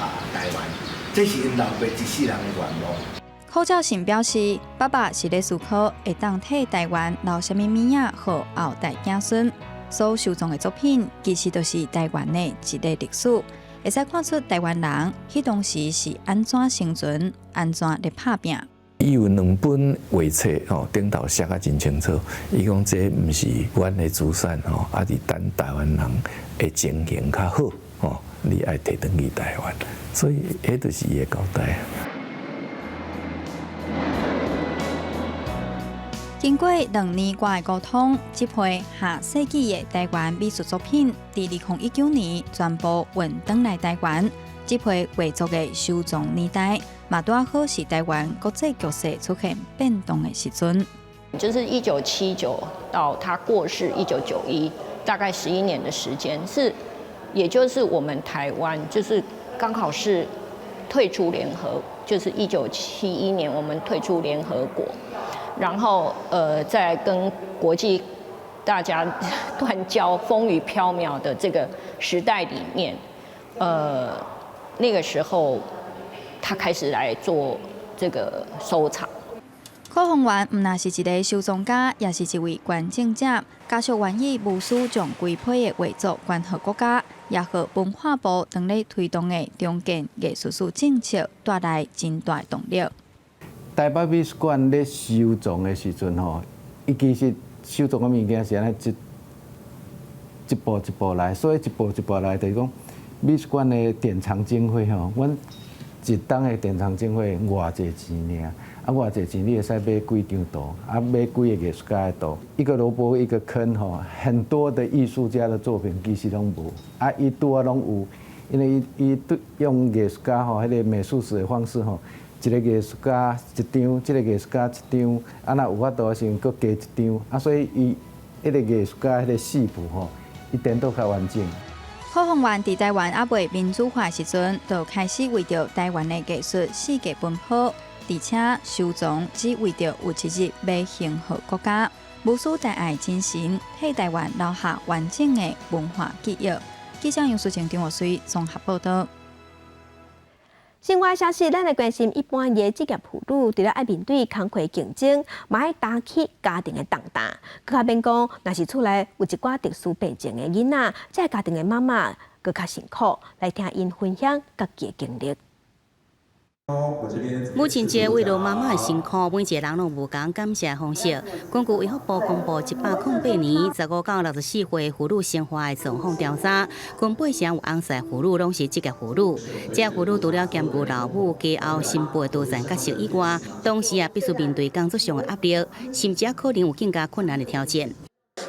啊台灣，這是𪜶老爸一世人的願望。柯照信表示，爸爸是咧思考會當替台灣留啥物物仔，予後代子孫。所收藏的作品，其實就是台灣的一个歷史，會使看出台灣人彼當時是按怎生存，按怎咧拍拚。伊有兩本畫冊吼，頂頭寫甲真清楚。伊講這毋是阮的資產吼，啊是等台灣人的情形較好吼，你愛提轉去台灣，所以彼就是伊的交代。經過2年外的溝通，這批下世紀的台灣美術作品，佇2019年全部運轉來台灣。這批畫作的收藏年代，嘛拄好是台灣國際局勢出現變動的時陣。就是1979到他過世1991，大概11年的時間，是，也就是我們台灣就是剛好是退出聯合，就是1971年我們退出聯合國。然後，在跟國際大家斷交、風雨飄渺的這個時代裡面，那個時候他開始來做這個收藏。柯宏元毋但是一个收藏家，也是一位捐贈者。家屬願意無私將規批的畫作捐予國家，也予文化部當咧推動的重建藝術史政策帶來真大動力。台北美術館咧收藏的時陣吼，伊其實收藏的物件是按呢一一步一步來，所以一步一步來就是講，美術館的典藏經費吼，阮一冬的典藏經費偌濟錢爾，啊偌濟錢你會使買幾張圖，啊買幾個藝術家的圖，一個蘿蔔一個坑吼，很多的藝術家的作品其實攏無，啊伊拄仔攏有，因為伊伊對用藝術家吼，彼個美術史的方式吼。一個藝術家一張，這個藝術家一張，啊，若有法度的時陣，閣加一張，啊，所以伊彼個藝術家彼個系譜吼，伊顛倒較完整。柯宏元佇台灣猶未民主化的時陣，就開始為著台灣的藝術四界奔跑，而且收藏只為著有一日欲還予國家，無私大愛精神，替台灣留下完整的文化記憶。記者楊淑靜、張岳水綜合報道。新聞消息，咱來關心一般的職業婦女，除了愛面對工課競爭，嘛愛擔起家庭的重擔。閣較免講，若是厝內有一寡特殊病症的囡仔，這个家庭的媽媽閣較辛苦。來聽𪜶分享家己的經歷。母親節為了媽媽的辛苦，每一个人攏無仝感謝方式。根據衛福部公布，108年15到64歲婦女生活的狀況調查，近八成有翁婿婦女攏是職業婦女。這婦女除了兼顧老母、家後、新婦的多重角色以外，同時也必須面對工作上的壓力，甚至可能有更加困難的挑戰。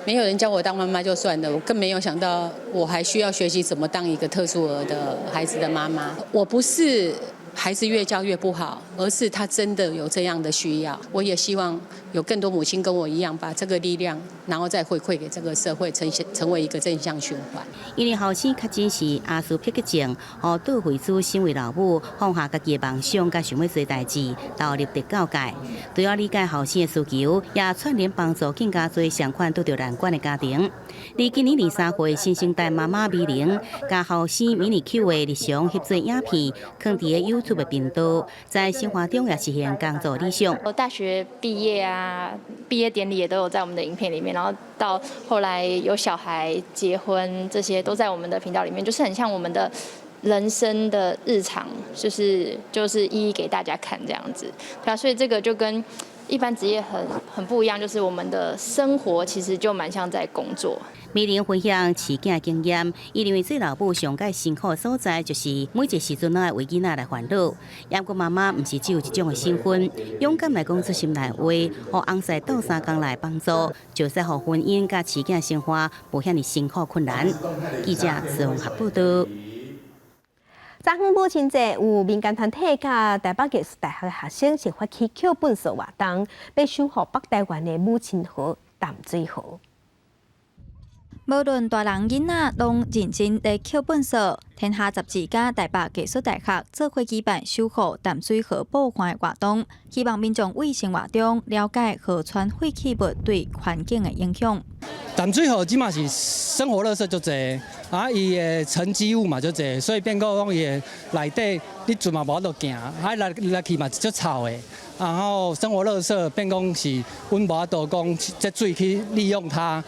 沒有人教我當媽媽就算了，我更沒有想到我還需要學習怎麼當一個特殊兒的孩子的媽媽。我不是孩子越教越不好，而是他真的有這樣的需要。我也希望有更多母親跟我一樣，把這個力量，然後再回饋給這個社會，呈現成為一個正向循環。因為後生確診是阿斯伯格症，予杜惠珠身為老母，放下家己的夢想，佮想欲做代誌，投入特教界。除了理解後生的需求，也串聯幫助更加濟相款拄著難關的家庭。佇今年23歲新生代媽媽美玲，佮後生迷你 Q 的日常翕做影片，囥佇个 YouTube 的頻道，在生活中也實現工作理想。我大學畢業啊，畢業典禮也都有在我們的影片裡面，然後到後來有小孩、結婚，這些都在我們的頻道裡面，就是很像我們的人生的日常，就是一一給大家看這樣子，對啊，所以這個就跟一般職業很不一樣，就是我們的生活其實就蠻像在工作。美玲分享飼囝經驗，伊認為做老母上蓋辛苦的所在，就是每一個時陣攏愛為囡仔來煩惱。毋過媽媽毋是只有一種的身份，勇敢來講出心內話，予翁婿鬥相共來幫助，就使予婚姻佮飼囝生活無遐爾辛苦困難。記者綜合報道。昨昏母親節，有民間團體佮台北藝術大學的學生是發起抾糞掃活動，欲守護北台灣的母親河淡水河。無論大人囡仔，攏認真咧抾糞掃。天下雜誌佮台北藝術大學做伙舉辦守護淡水河部分的活動，希望民眾對生活中了解河川廢棄物對環境的影響。淡水河這馬是生活垃圾足濟，啊，伊的沉積物嘛足濟，所以變講伊的內底你船嘛無法度行，啊來來去嘛足臭的。然後生活垃圾變講是阮無法度講這水去利用它。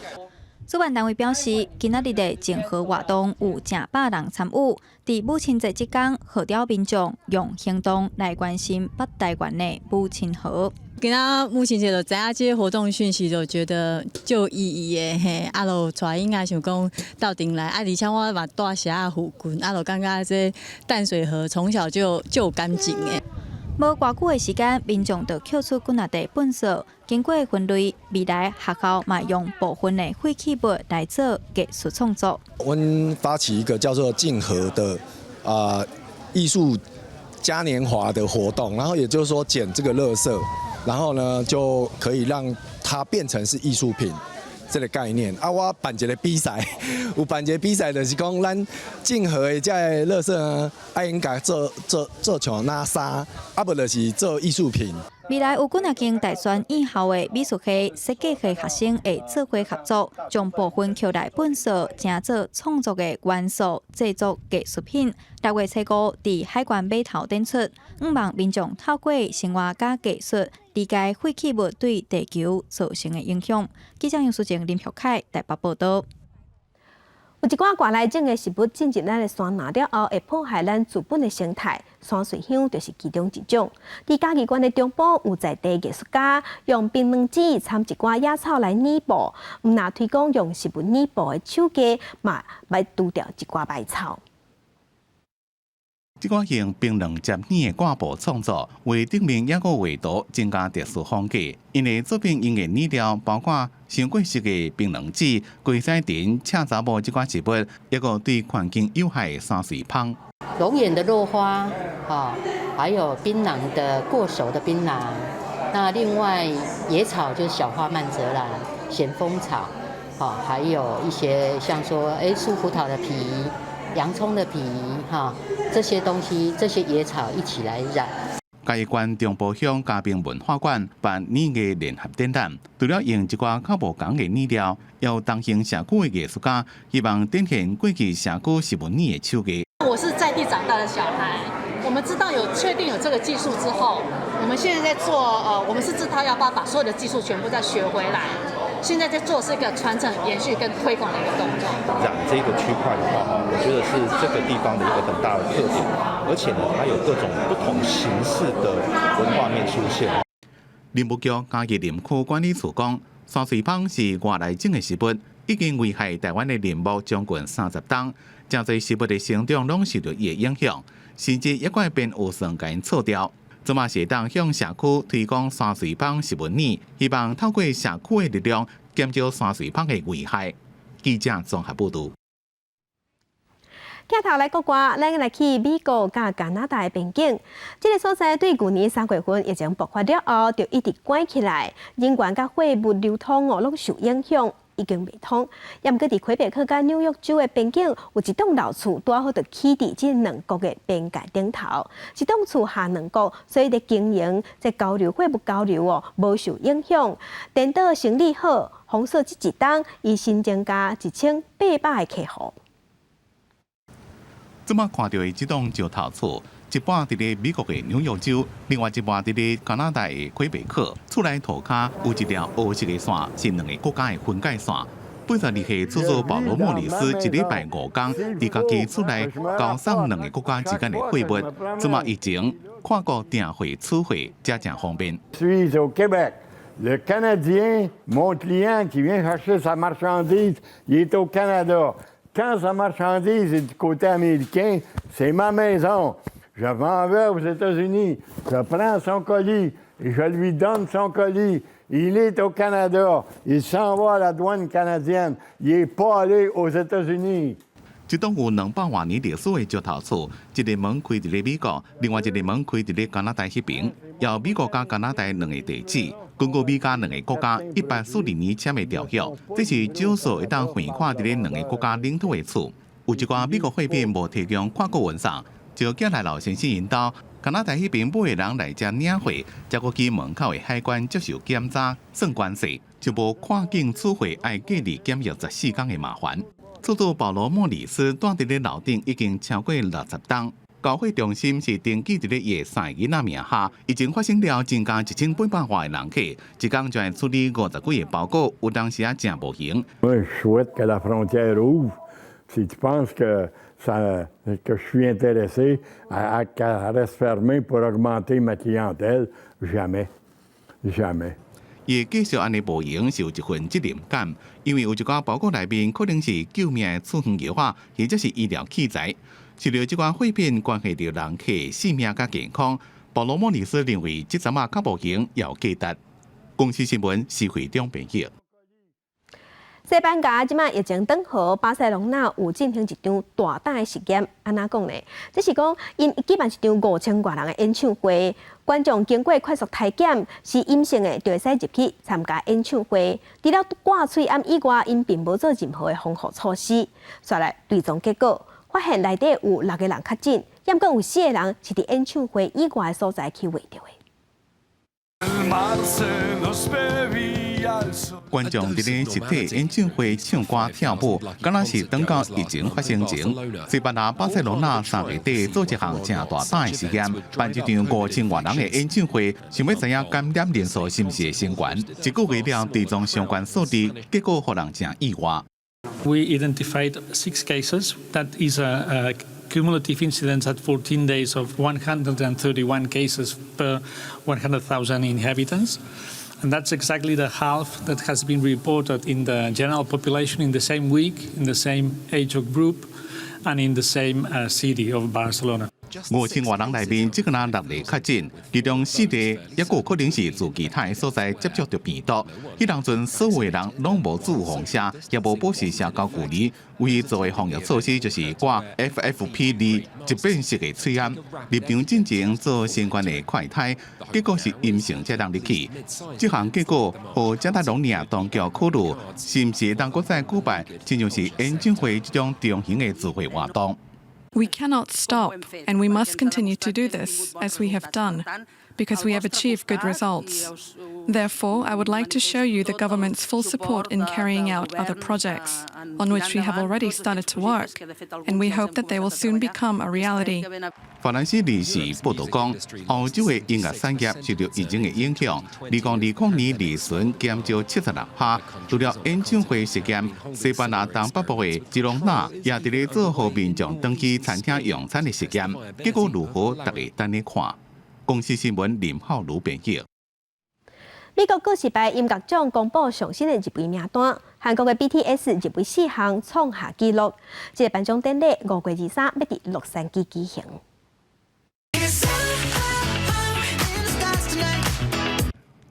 主辦單位表示，今仔日的淨河活動有成百人參與。佇母親節這天，號召民眾用行動來關心北台灣的母親河。今仔母親節就知影這個活動訊息，就覺得足有意義的嘿。啊，就帶囡仔想講鬥陣來，啊，而且我嘛住遮仔附近，啊，就感覺這淡水河從小就有感情的。無偌久的時間，民眾就抾出幾若袋糞掃，經過分類，未來學校嘛用部分的廢棄物來做藝術創作。我們發起一個叫做淨河的啊藝術嘉年華的活動，然後也就是說撿這個垃圾，然後呢就可以讓它變成是藝術品。這個概念啊，我辦一個比賽，有辦一個比賽，就是講咱淨河的這个垃圾呢，愛應該做做做像垃圾，啊無就是做藝術品。未來有幾若間大專院校的美術系、設計系學生會做伙合作，將部分抾來糞掃，成做創作的元素，製作藝術品。6月初5佇海關碼頭展出，向望民眾透過生活佮藝術，理解廢棄物對地球造成的影響。記者楊淑靜、林玉凱台北報道。有一寡外來種的植物進入咱的山林了後，會破壞咱自本的生態。山瑞香就是其中一種。佇嘉義縣的中部有在地藝術家用檳榔籽摻一寡野草來染布，毋但推廣用植物染布的手藝，嘛來除掉一寡稗草。這款用檳榔汁染的掛布創作，為頂面抑閣畫圖增加特殊風格。𪜶的作品用的染料包括傷過熟的檳榔籽、龜屎藤、赤查某這款植物，抑閣對環境有害的山瑞芳。龍眼的落花，哈，還有檳榔的過熟的檳榔。那另外野草就是小花蔓澤蘭、咸豐草，哈，還有一些像說，樹葡萄的皮、洋蔥的皮，哈，這些東西，這些野草一起來染。嘉義縣中部鄉嘉平文化館辦染藝聯合展覽，除了用一寡較無仝的染料，也有同興社區的藝術家，希望展現過去社區植物染的手藝。我是在地長大的小孩，我們知道有確定有這個技術之後，我們現在在做，我們是自掏腰包把所有的技術全部再學回來。現在在做是一個傳承、延續跟推廣的一個動作。染這個區塊的話，哈，我覺得是這個地方的一個很大的特點，而且呢，它有各種不同形式的文化面出現。林務局嘉義林區管理處講，山瑞芳是外來種的植物，已經危害台灣的林木將近30冬，誠濟植物的生長攏受著伊的影響，甚至抑閣會變烏酸共𪜶錯掉。這馬是會當向社區推廣山瑞芳植物染，希望透過社區的力量減少山瑞芳的危害。記者綜合報導。鏡頭來國外，咱來去美國佮加拿大的邊境。這個所在對舊年3月份疫情爆發了後，就一直關起來，人員佮貨物流通哦，攏受影響，已經袂通。也毋過佇魁北克佮紐約州的邊境，有一棟老厝，拄好就起佇這兩國的邊界頂頭。這棟厝爣兩國，所以佇經營這交流貨物交流哦，無受影響。顛倒生理好，封鎖這一冬，伊新增加1800个客戶。這馬看著的這棟石頭厝，一半佇咧美國的紐約州，另外一半佇咧加拿大的魁北克。厝內塗跤有一條烏色的線，是兩个國家的分界線。82歲厝主保羅莫里斯一禮拜5工，佇家己厝內交送兩個國家之間的貨物，這馬疫情跨國訂貨取貨才誠方便。 Suis au Québec. Le Canadien, mon client qui vient chercher sa marchandise, il est au Canada. Quand sa marchandise est du côté américain, c'est ma maison. Je m'en vais aux États-Unis, je prends son colis et je lui donne son colis. Il est au Canada. Il s'en va à la douane canadienne. Il n'est pas allé aux États-Unis. 這棟有200外年歷史的石頭厝，一个門開佇咧美國，另外一个門開佇咧加拿大彼爿，有美國佮加拿大兩个地址。根據美加兩个國家1842年簽的條約，這是少數會當橫跨佇咧兩个國家領土的厝。有一寡美國貨品無提供跨國運送，就寄來老先生𪜶兜。加拿大彼爿買的人來遮領貨，才閣去門口的海關接受檢查，算關稅，就無跨境取貨愛隔離檢疫14工的麻煩。厝主保羅莫里斯蹛佇咧樓頂已經超過60冬。交貨中心是登記佇咧伊的三個囡仔名下，疫情發生了，增加1800外个人客，一工就愛處理50幾個包裹，有當時啊誠無閒。 Moi, je souhaite que la frontière ouvre. Si tu penses que je suis intéressé à qu'elle reste fermée pour augmenter ma clientèle, jamais. Jamais. 伊繼續按呢無閒是有一份責任感，因為有一寡包裹內面可能是救命的處方藥啊，或者是醫療器材。受著這寡貨品關係著人客性命佮健康，保羅莫里斯認為這陣仔較無閒有價值。公視新聞施惠中編譯。西班牙這馬疫情轉好，巴塞隆納有進行一場大膽的實驗。按怎講呢？這是講𪜶舉辦一場5000外人的演唱會，觀眾經過快速篩檢是陰性的，就會使入去參加演唱會。除了掛喙罨以外，𪜶並無做任何的防護措施。煞來追蹤結果，發現內底有六個人確診，猶閣有四個人是佇演唱會以外的所在去穢著的。觀眾佇咧實體演唱會唱歌跳舞，敢若是轉到疫情發生前。西班牙巴塞羅那3月底做一項誠大膽的實驗，辦一場5000外人的演唱會，想欲知影感染人數是毋是會升懸。一個月了，追蹤相關數字，結果予人誠意外。 We identified six cases. That is a cumulative incidence at 14 days of 131 cases per 100,000 inhabitants. And that's exactly the half that has been reported in the general population in the same week, in the same age of group, and in the same city of Barcelona. 5000外人內面，這個若六個確診，其中四個抑閣有可能是自其他的所在接觸著病毒。彼當陣所有的人攏無預防射，也無保持社交距離，唯一做的防疫措施就是掛 FFP2一變式的喙罨。入場進前做相關的快篩，結果是陰性才通入去。這項結果，予加泰隆尼亞當局考慮，是毋是會當閣再舉辦，親像是演唱會這種中型的聚會活動。 We cannot stop, and we must continue to do this, as we have done, because we have achieved good results. Therefore, I would like to show you the government's full support in carrying out other projects, on which we have already started to work, and we hope that they will soon become a reality. 法蘭西時事報導講，歐洲的音樂產業受著疫情的影響，2020年利潤減少76%。除了演唱會實驗，西班牙東北部的吉隆納也佇咧做予民眾轉去餐廳用餐的實驗，結果如何？大家等咧看。公視新聞林浩如編譯。美國個士牌音樂獎公布上新的入圍名單，韓國的 BTS 入圍四項創下紀錄。這个頒獎典禮5月23欲佇洛杉磯舉行。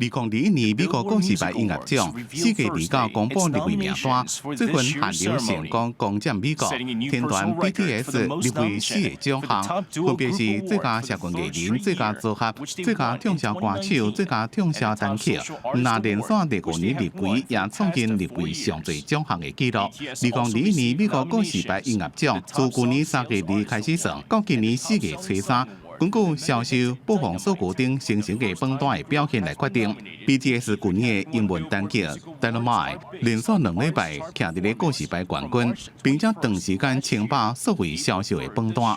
2021年美國個士牌音樂獎4月29公布入圍名單，這份韓流成功攻佔美國，天團 BTS 入圍四個獎項，分別是最佳社群藝人、最佳組合、最佳暢銷歌手、最佳暢銷單曲。若連續第五年入圍，也創下入圍上濟獎項的紀錄。2021年美國個士牌音樂獎自舊年3月2開始算，到今年4月初三。根據銷售、播放數據等形成的榜單的表現來決定。BTS 舊年的英文單曲《Dynamite》連續2禮拜徛佇咧個士牌冠軍，並且長時間稱霸所有銷售的榜單。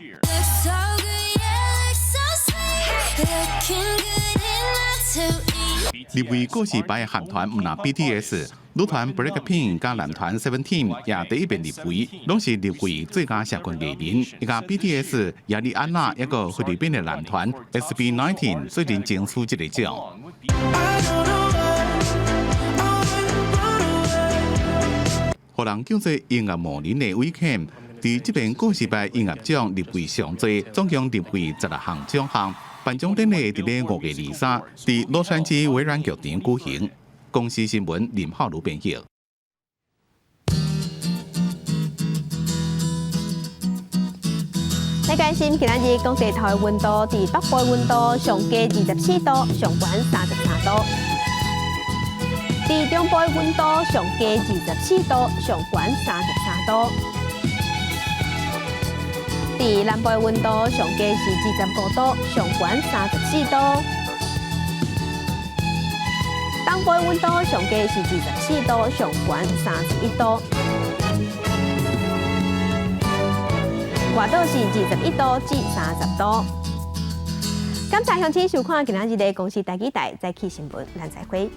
入圍告示牌的韓團毋但 BTS，女團 BLACKPINK 佮男團 Seventeen 也第一遍入圍，攏是入圍最佳社群藝人。伊佮 BTS、亞麗安娜抑閣菲律賓的男團 SB19 最近爭取這個獎。予人叫做音樂魔人的 Weeknd，佇這遍告示牌音樂獎入圍上濟，總共入圍16項獎項。頒獎典禮佇咧5月23，佇洛杉磯微軟劇場舉行。公視新聞林浩如編譯。來關心今仔日各地頭的溫度，佇北部的溫度上低24度，上懸33度；佇中部的溫度上低24度，上懸33度；佇南部的溫度上低是25度，上懸34度；東部的溫度上低是24度，上懸31度。外島是21度至30度。感謝鄉親收看今仔日的公視台語台早起新聞，咱再會。